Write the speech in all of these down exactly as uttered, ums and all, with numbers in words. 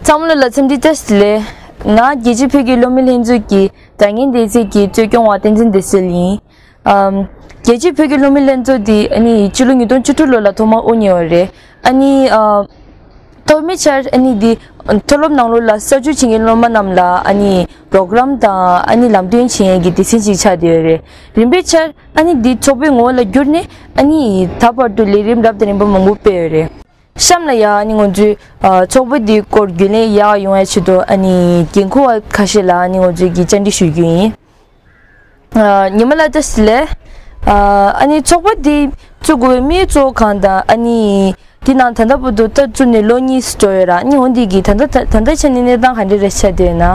ཚང་མ་ལ་འཚམས་འདྲི་བཀྲ་ཤིས་བདེ་ལེགས། ང་རྒྱལ་སྤྱིའི་བོད་ཀྱི་སློབ་མའི་ལྷན་ཚོགས་ཀྱི་དྲ་བརྙན་སྡེ་ཚན་གྱི་གཙོ་སྐྱོང་བ་བསྟན་འཛིན་བདེ་གསལ་ཡིན། ཨམ། རྒྱལ་སྤྱིའི་བོད་ཀྱི་སློབ་མའི་ལྷན་ཚོགས་འདི་ཨ་ནི་ཕྱི་ལོ་ཉིས་སྟོང་བཅུ་དྲུག་ལོ་ལ་ཐོག་མར་དབུ་བརྙེས་པ་རེད། ཨ་ནི་ཨ། ཐོག་མའི་ཆར་ཨ་ནི་འདི་མཐོ་སློབ་ནང་ལོགས་ལ་གསར་ཞུགས་བྱེད་མཁན་སློབ་མ་རྣམས་ལ་ཨ་ནི་པྲོ་གྲམ་དང་ཨ་ནི་ལམ་སྟོན་བྱེད་མཁན་གྱི་སྡེ་ཚན་ཞིག་ཆགས་བསྡད་ཡོད་རེད། རིམ་པའི་ཆར་ཨ་ནི་འདི་ཚོགས་པའི་ངོ་བོ་ལ་བསྒྱུར་ནས་ཨ་ནི་ད་བར་དུ་ལས་རིམ་རབ་དང་རིམ་པ་མང་པོ་སྤེལ་ཡོད་རེད། གཤམ་ལ་ཡང་ཨ་ནི་ང་ཚོས་ཨ། ཚོགས་པ་འདིའི་སྐོར་རྒྱུས་ལོན་ཡག་ཡོང་བའི་ཆེད་དུ་ཨ་ནི་འགན་འཁུར་བ་ཁ་ཤས་ལ་ཨ་ནི་ང་ཚོས་ཀྱིས་བཅར་འདྲི་ཞུ་རྒྱུ་ཡིན། ཨ། ཉི་མ་ལགས་བཀྲ་ཤིས་བདེ་ལེགས། ཨ། ཨ་ནི་ཚོགས་པ་འདི་བཙུགས་དགོས་པའི་དམིགས་ཡུལ་གཙོ་བོ་གང་དང་ཨ་ནི་དེ་ནང་ད་ལྟ་བར་དུ་ད་བཙུགས་ནས་ལོ་གཉིས་སུ་འགྲོ་ཡོད་ར། ཨ་ནི་འོན་ཏེ་གི་ད་ལྟ་ད་ལྟའི་ཆ་ནས་གནས་སྟངས་ག་འདྲ་རེ་ཆགས་བསྡད་ཡོད་ན། ཨ།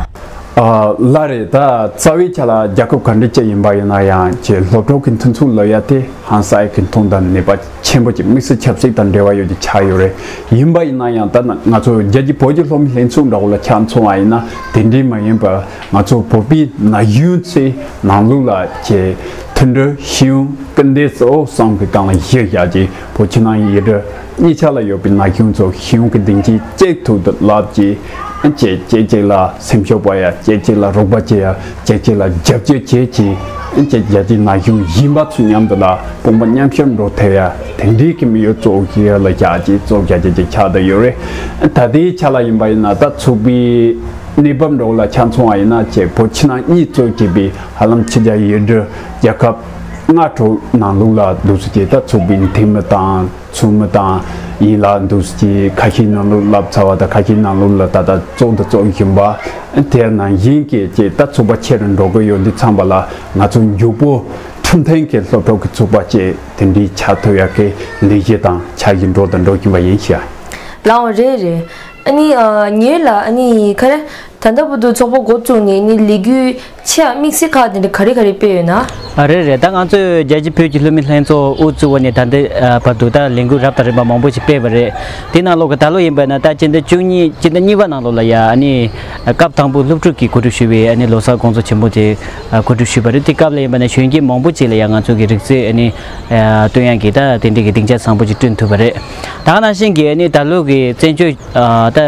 ལགས་རེད། ད་རྩ་བའི་ཆ་ལ་རྒྱལ་ཁབ་ག་འདྲ་ཅིག་ཡིན་པ་ཡིན་ན་ཡང་ཀྱི་སློབ་གྲོགས་ཀྱི་མཐུན་ཚོགས་ལབ་ཡ་དེ་ཧང་སང་གི་མཐོང་དང་ནུས་པ་ཆེན་པོ་ཅིག་དམིགས་བསལ་ཆབ་སྲིད་དང་འབྲེལ་བ་ཡོད་ཀྱི་ཆགས་ཡོད་རེད། ཡིན་པ་ཡིན་ན་ཡང་ད་ང་ཚོ་རྒྱལ་སྤྱིའི་བོད་ཀྱི་སློབ་མའི་ལྷན་ཚོགས་འདྲ་བོ་ལ་ཆ་མཚོན་པ་ཡིན་ན་དེ་འདྲའི་མ་ཡིན་པར་ང་ཚོ་བོད་པའི་ན་གཞོན་ཚོའི་ནང་ལོགས་ལ་ཀྱི་མཐུན་སྒྲིལ་ཤེས་ཡོན་སྐུལ་འདེད་གཙོ་བོ་གསུམ་གྱི་སྒང་ལ་གཞི་བཞག་ཅིང་བོད་ཕྱི་ནང་ཡུལ་གྲུ་གཉིས་ཆ་ལ་ཡོད་པའི་ན་གཞོན་ཚོ་ཤེས་ཡོན་གྱི་སྡིངས་ཆའི་གཅིག་ཐོག་ཏུ་ལབ་ཀྱིས་གཅིག་གཅིག་གཅིག་ལ་སེམས་ཤུགས་སྤར་ཡ། གཅིག་གཅིག་ལ་རོགས་པ་བྱེད་ཡ། གཅིག་གཅིག་ལ་རྒྱབ་སྐྱོར་བྱེད་ཀྱིས་གཅིག་རྒྱལ་སྤྱིའི་ན་གཞོན་གཞན་པ་ཚོ་མཉམ་དུ་ལ་དཔུང་པ་མཉམ་གཤིབ་འགྲོ་ཐུབ་ཡ། དེ་འདྲའི་གི་དམིགས་ཡུལ་གཙོ་བོ་ཞིག་ལ་བཞག་ཅིག་གཙོ་བཞག་ཅིག་ཅིག་ཆགས་བསྡད་ཡོད་རེད། ད་ལྟའི་ཆ་ལ་ཡིན་པ་ཡིན་ན་ད་ཚོགས་པའི་གནས་བབ་འདྲ་བོ་ལ་ཆ་མཚོན་པ་ཡིན་ན་ཀྱི་བོད་ཕྱི་ནང་གཉིས་གཙོ་བྱས་པའི་ཧ་ལམ་ཕྱི་རྒྱལ་ཡུལ་གྲུ་རྒྱལ་ཁབ་ལྔ་དྲུག་ནང་ལོགས་ལ་འདུག་སེ་ཀྱི་ད་ཚོགས་པའི་འཐུས་མི་དང་ཚོགས་མི་དང་ཡིན་ལ་འདུག་སེ་ཀྱི་ཁ་ཤས་ནང་ལོགས་ལབ་ཚར་བ་དང་ཁ་ཤས་ནང་ལོགས་ལ་ད་ལྟ་བཙུགས་དང་བཙུགས་བཞིན་པ། དེ་ནང་བཞིན་གྱི་ཀྱི་ད་ཚོགས་པ་ཆེ་རུ་འགྲོ་གི་ཡོད་འདི་ཚང་པ་ལ་ང་ཚོ་མགྱོགས་པོ་ཁྲིམས་མཐུན་གྱི་སློབ་ཕྲུག་གི་ཚོགས་པ་ཅིག་དེ་འདྲའི་ཆགས་ཐུབ་ཡག་གི་ལས་གཞི་དང་འཆར་གཞི་འགྲོ་དང་འགྲོ་བཞིན་པ་ཡིན་ཤག་ལའོ་རེད་རེད། ཨ་ནི་ཨ། ཉེ་ལ་ཨ་ནི་ག་རེ་ད་ལྟ་བར་དུ་ཚོགས་པ་འགོ་བཙུགས་ནས་ནི་ལས་འགུལ་ཆེ་བ་དམིགས་བསལ་ཁག་དེ་འདྲ་ག་རེ་ག་རེ་སྤེལ་ཡོད་ན། ཨ། རེད་རེད། ད་ང་ཚོས་རྒྱལ་སྤྱིའི་བོད་ཀྱི་སློབ་མའི་ལྷན་ཚོགས་དབུ་བཙུགས་པ་ནས་ད་ལྟའི་ཨ་བར་དུ་ད་ལས་འགུལ་རབ་དང་རིམ་པ་མང་པོ་ཞིག་སྤེལ་བ་རེད། དེ་ནང་ལོགས་ཀྱི་ད་ལོ་ཡིན་པ་ན་ད་སྤྱི་ཟླ་བཅུ་གཉིས་སྤྱི་ཟླ་གཉིས་པ་ནང་ལོགས་ལ་ཡ་ཨ་ནི་སྐབས་དང་པོ་སློབ་ཕྲུག་གིས་གོ་སྒྲིག་ཞུས་པའི་ཨ་ནི་ལོ་གསར་དགོང་ཚོགས་ཆེན་པོ་དེ་གོ་སྒྲིག་ཞུས་པ་རེད། དེ་སྐབས་ལ་ཡིན་པ་ན་གཞོན་སྐྱེས་མང་པོ་ཅིག་ལ་ཡ་ང་ཚོ་གི་རིག་རྩལ་ཨ་ནི་སྟོན་ཡག་གི་ད་དེ་འདྲའི་གི་སྡིངས་ཆ་བཟང་པོ་ཅིག་བསྐྲུན་ཐུབ་པ་རེད། ད་ག་ནང་བཞིན་གྱི་ཨ་ནི་ད་ལོ་གི་བཙན་བྱོལ་ཨ་ད་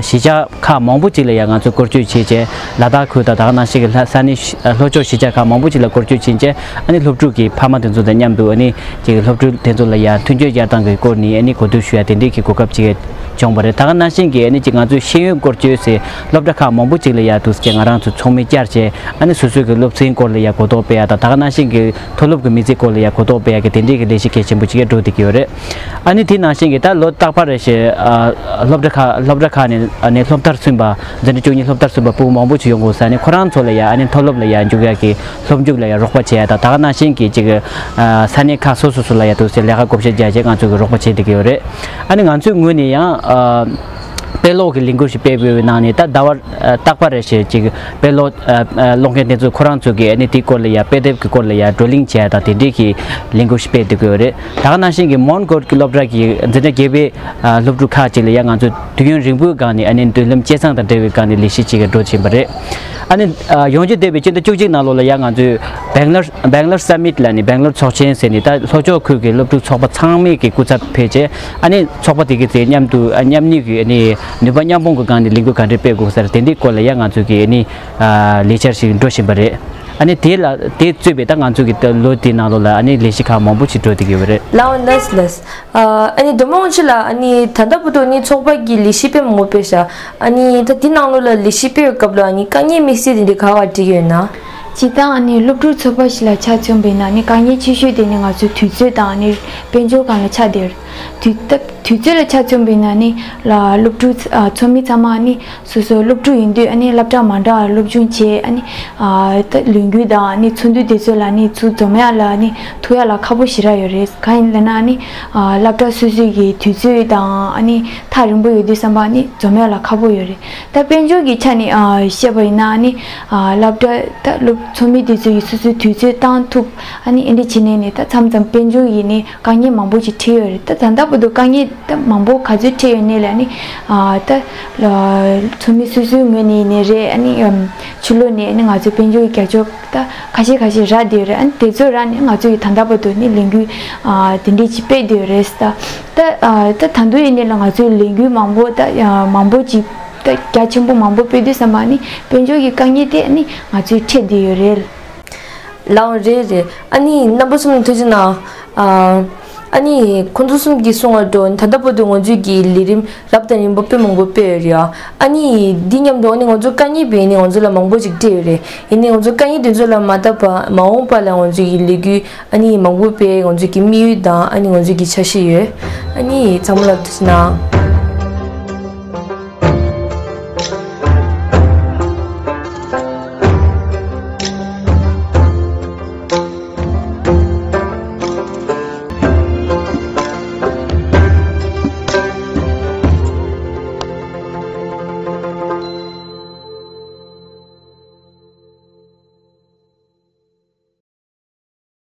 གཞིས་ཆགས་ཁག་མང་པོ་ཅིག་ལ་ཡང་ང་ཚོས་སྐོར་སྐྱོད་བྱས་བྱས། ལ་དྭགས་ཁུལ་དང་ད་ག་ནང་བཞིན་གྱི་ལྷ་ས་གནས་ལྷོ་ཕྱོགས་གཞིས་ཆགས་ཁག་མང་པོ་ཅིག་ལ་སྐོར་སྐྱོད་བྱས་བྱས། ཨ་ནི་སློབ་ཕྲུག་གི་ཕ་མ་དེ་ཚོ་དང་མཉམ་དུ་ཨ་ནི་ཅིག་སློབ་ཕྲུག་དེ་ཚོ་ལ་ཡང་མཐུན་འགྱུར་སྦྱར་སྟངས་ཀྱི་སྐོར་ནས་ཨ་ནི་གོ་བསྡུར་ཞུ་ཡ་དེ་འདྲའི་གི་གོ་སྐབས་ཅིག་བྱུང་བ་རེད། ད་ག་ནང་བཞིན་གྱི་ཨ་ནི་ཅིག་ང་ཚོས་ཤེས་ཡོན་སྐོར་སྐྱོད་ཟེར་སློབ་གྲྭ་ཁག་མང་པོ་ཅིག་ལ་ཡང་འདུག་ཟེར་ང་རང་ཚོ་ཚོགས་མི་བཅར་བྱས། ཨ་ནི་སོ་སོའི་གི་སློབ་ཚན་སྐོར་ལ་ཡང་གོ་རྟོགས་སྤེལ་ཡ་དང་ད་ག་ནང་བཞིན་གྱི་མཐོ་སློབ་ཀྱི་མི་ཚེ་སྐོར་ལ་ཡང་གོ་རྟོགས་སྤེལ་ཡག་གི་དེ་འདྲའི་གི་ལས་གཞི་གལ་ཆེན་པོ་ཅིག་ཡང་འགྲོ་བསྡད་ཀྱི་ཡོད་རེད། ཨ་ནི་དེ་ནང་བཞིན་གྱི་ད་ལོ་རྟག་པར་རེ་བཞིན་ཨ་སློབ་གྲྭ་ཁག་སློབ་གྲྭ་ཁག་ནས་ཨ་ནི་སློབ་མཐར་སོན་པ་འཛིན་གྲྭ་བཅུ་གཉིས་སློབ་མཐར་སོན་པ་ཕྲུ་གུ་མང་པོ་ཞིག་ཡོང་དགོས་ས་ནས་ཁོ་རང་ཚོ་ལ་ཡང་ཨ་ནི་མཐོ་སློབ་ལ་ཡང་འཇུག་ཡག་གི་སློབ་འཇུག་ལ་ཡང་རོགས་པ་བྱེད་ཡ་དང་ད་ག་ནང་བཞིན་གྱི་ཅིག་ཨ་ས་གནས་ཁག་སོ་སོ་སོ་ལ་ཡང་འདུག་སེ་ལས་ཀ་བགོ་བཤའ་རྒྱག་བྱས་ང་ཚོ་གི་རོགས་པ་བྱེད་བསྡད་ཀྱི་ཡོད་རེད། ཨ་ནི་ང་ཚོའི་ངོས་ནས་ཡང་ཨ་དཔེ་ཀློག་གི་ལས་འགུལ་ཞིག་སྤེལ་དགོས་པའི་ནང་ནས་ད་ཟླ་བ་ཨ་རྟག་པར་རེ་བཞིན་ཅིག་དཔེ་ཀློག་ཨ་ཨ་ཀློག་མཁན་དེ་ཚོ་ཁོ་རང་ཚོ་གིས་ཨ་ནི་དེའི་སྐོར་ལ་ཡ་དཔེ་དེབ་ཀྱི་སྐོར་ལ་ཡ་བགྲོ་གླེང་བྱས་དང་དེ་འདྲའི་གི་ལས་འགུལ་ཞིག་སྤེལ་བསྡད་ཀྱི་ཡོད་རེད། ད་ག་ནང་བཞིན་གྱི་མོན་གྷོ་གི་སློབ་གྲྭ་གི་འཛིན་གྲྭ་བརྒྱད་པའི་ཨ་སློབ་ཕྲུག་ཁག་ཅིག་ལ་ཡ་ང་ཚོས་དུས་ཡུན་རིང་པོའི་སྒང་ནས་ཨ་ནི་མདུན་ལམ་སྐྱེད་སྲིང་དང་འབྲེལ་བའི་སྒང་ནས་ལས་གཞི་ཅིག་འགྲོ་བཞིན་པ་རེད། ཨ་ནི་ཨ་ཡོང་རྒྱུ་བསྡད་པའི་སྤྱི་ཟླ་བཅུ་གཅིག་ནང་ལོགས་ལ་ཡ་ང་ཚོས་Bangalore Bangalore Summit ལ་ནི་Bangalore ཚོགས་ཆེན་ཟེར་ནས་ད་ལྷོ་ཕྱོགས་ཁུལ་གྱི་སློབ་ཕྲུག་ཚོགས་པ་ཚང་མས་ཀྱི་སྐུ་ཚབ་ཕེབས་བྱས་ཨ་ནི་ཚོགས་པ་དེ་གི་དེ་མཉམ་དུ་ཨ་མཉམ་གནས་ཀྱི་ཨ་ནི་ནུས་པ་མཉམ་སྤུངས་ཀྱི་སྒང་ནས་ལས་འགུལ་ག་འདྲས་སྤེལ་དགོས་ས་རེད་དེ་འདྲའི་སྐོར་ལ་ཡ་ང་ཚོས་ཀྱི་ཨ་ནི་ཨ་ལས་འཆར་ཞིག་འགྲོ་བཞིན་པ་རེད། ཨ་ནི་དེ་ལ་དེ་གཙོས་པའི་ད་ང་ཚོ་གི་ད་ལོ་དེའི་ནང་ལོགས་ལ་ཨ་ནི་ལས་གཞི་ཁག་མང་པོ་ཞིག་འགྲོ་བསྡད་ཀྱི་ཡོད་པ་རེད། ལའོ་ལགས་ལགས། ཨ་ནི་སྒྲོལ་མ་དབང་ཕྱུག་ལགས་ཨ་ནི་ད་ལྟ་བར་དུ་ནི་ཚོགས་པ་གི་ལས་གཞི་དཔེ་མང་པོ་སྤེལ་ཤག་ཨ་ནི་ད་དེ་ནང་ལོགས་ལ་ལས་གཞི་སྤེལ་བའི་སྐབས་ལ་ཨ་ནི་དཀའ་ངལ་དམིགས་བསལ་དེ་འདྲ་ག་བ་འཕྲད་ཀྱི་ཡོད་ན། སྤྱིར་བཏང་ཨ་ནི་སློབ་ཕྲུག་ཚོགས་པ་ཞིག་ལ་ཆ་མཚོན་པ་ཡིན་ན་ཨ་ནི་དཀའ་ངལ་ཆེ་ཤོས་དེ་ནི་ང་ཚོའི་དུས་ཚོད་དང་ཨ་ནི་དཔལ་འབྱོར་སྒང་ལ་ཆགས་བསྡད་ཡོད་རེད། དུས་སྟབས་དུས་ཚོད་ལ་ཆ་མཚོན་པ་ཡིན་ན་ཨ་ནི་ལ་སློབ་ཕྲུག་ཨ་ཚོགས་མི་ཚང་མ་ཨ་ནི་སོ་སོའི་སློབ་ཕྲུག་ཡིན་དུས་ཨ་ནི་སློབ་གྲྭ་མ་འདྲ་བར་སློབ་སྦྱོང་བྱས་ཨ་ནི་ཨ་ད་ལས་འགུལ་དང་ཨ་ནི་ཚོགས་འདུ་དེ་ཚོ་ལ་ཨ་ནི་ཚུར་འཛོམས་ཡག་ལ་ཨ་ནི་ཐུག་ཡག་ལ་ཁག་པོ་ཞེ་དྲག་ཡོད་རེད། གང་ཡིན་ལབ་ན་ཨ་ནི་ཨ་སློབ་གྲྭ་སོ་སོའི་གི་དུས་ཚོད་དང་ཨ་ནི་ཐག་རིང་པོ་ཡོད་དུས་ཙམ་པ་ཨ་ནི་འཛོམས་ཡག་ལ་ཁག་པོ་ཡོད་རེད། ད་དཔལ་འབྱོར་གྱི་ཆ་ནས་ཨ་བཤད་པ་ཡིན་ན་ཨ་ནི་ཨ་སློབ་གྲྭ་ད་སློབ་ཚོགས་མི་དེ་ཚོ་ཡི་སོ་སོའི་དུས་ཚོད་བཏང་ཐུབ་ཨ་ནི་ཨེ་འདྲ་བྱས་ནས་ནི་ད་མཚམས་མཚམས་དཔལ་འབྱོར་གྱི་ནི་དཀའ་ངལ་མང་པོ་ཞིག་འཕྲད་ཡོད་རེད། ད་ད་ལྟ་བར་དུ་དཀའ་ངལ་ད་མང་པོ་ག་ཚོད་འཕྲད་ཡོད་ནའི་ལ་ནི་ཨ་ད་ལ་ཚོགས་མི་སོ་སོའི་ངོས་ནས་ནི་རེད། ཨ་ནི་ཨམ་ཕྱི་ལོགས་ནས་ཨ་ནི་ང་ཚོའི་དཔལ་འབྱོར་གྱི་རྒྱབ་སྐྱོར་ད་ཁ་ཤས་ཁ་ཤས་རག་བསྡད་ཡོད་རེད། ཨ་ནི་དེ་ཚོ་རག་ནས་ང་ཚོ་ཡི་ད་ལྟ་བར་དུ་ནི་ལས་འགུལ་ཨ་དེ་འདྲས་ཅིག་སྤེལ་བསྡད་ཡོད་རེད། ད་ད་ཨ་ད་ད་དུང་ཡིན་ནའི་ལ་ང་ཚོའི་ལས་འགུལ་མང་པོ་ད་ཨ་མང་པོ་ཅིག་ ད་རྒྱ་ཆེན་པོ་མང་པོ་སྤེལ་དུས་ཙམ་པ་ནི་དཔལ་འབྱོར་གྱི་དཀའ་ངལ་དེ་ནི་ང་ཚོའི་འཕྲད་བསྡད་ཡོད་རེད། ལའོ་རེད་རེད། ཨ་ནི་རྣམ་པ་གསུམ་ལ་ཐུགས་རྗེ་གནང་། ཨ་ཨ་ནི་ཁོང་ཚོ་གསུམ་གྱིས་གསུངས་པ་འདྲ་ད་ལྟ་བར་དུ་ང་ཚོའི་གི་ལས་རིམ་རབ་དང་རིམ་པ་དཔེ་མང་པོ་སྤེལ་ཡོད་རེད་ཨ། ཨ་ནི་འདི་མཉམ་དུ་ཨ་ནི་ང་ཚོ་དཀའ་ངལ་བས་ནི་ང་ཚོ་ལ་མང་པོ་ཞིག་སྤྲད་ཡོད་རེད། ཡིན་ནའི་ང་ཚོ་དཀའ་ངལ་དེ་ཚོ་ལ་མ་བལྟས་པར་མ་འོངས་པ་ལ་ང་ཚོའི་གི་ལས་འགུལ་ཨ་ནི་མང་པོ་སྤེལ་ང་ཚོའི་གི་དམིགས་ཡུལ་དང་ཨ་ནི་ང་ཚོའི་གི་འཆར་གཞི་ཡོད། ཨ་ནི་ཚང་མ་ལ་ཐུགས་རྗེ་གནང་།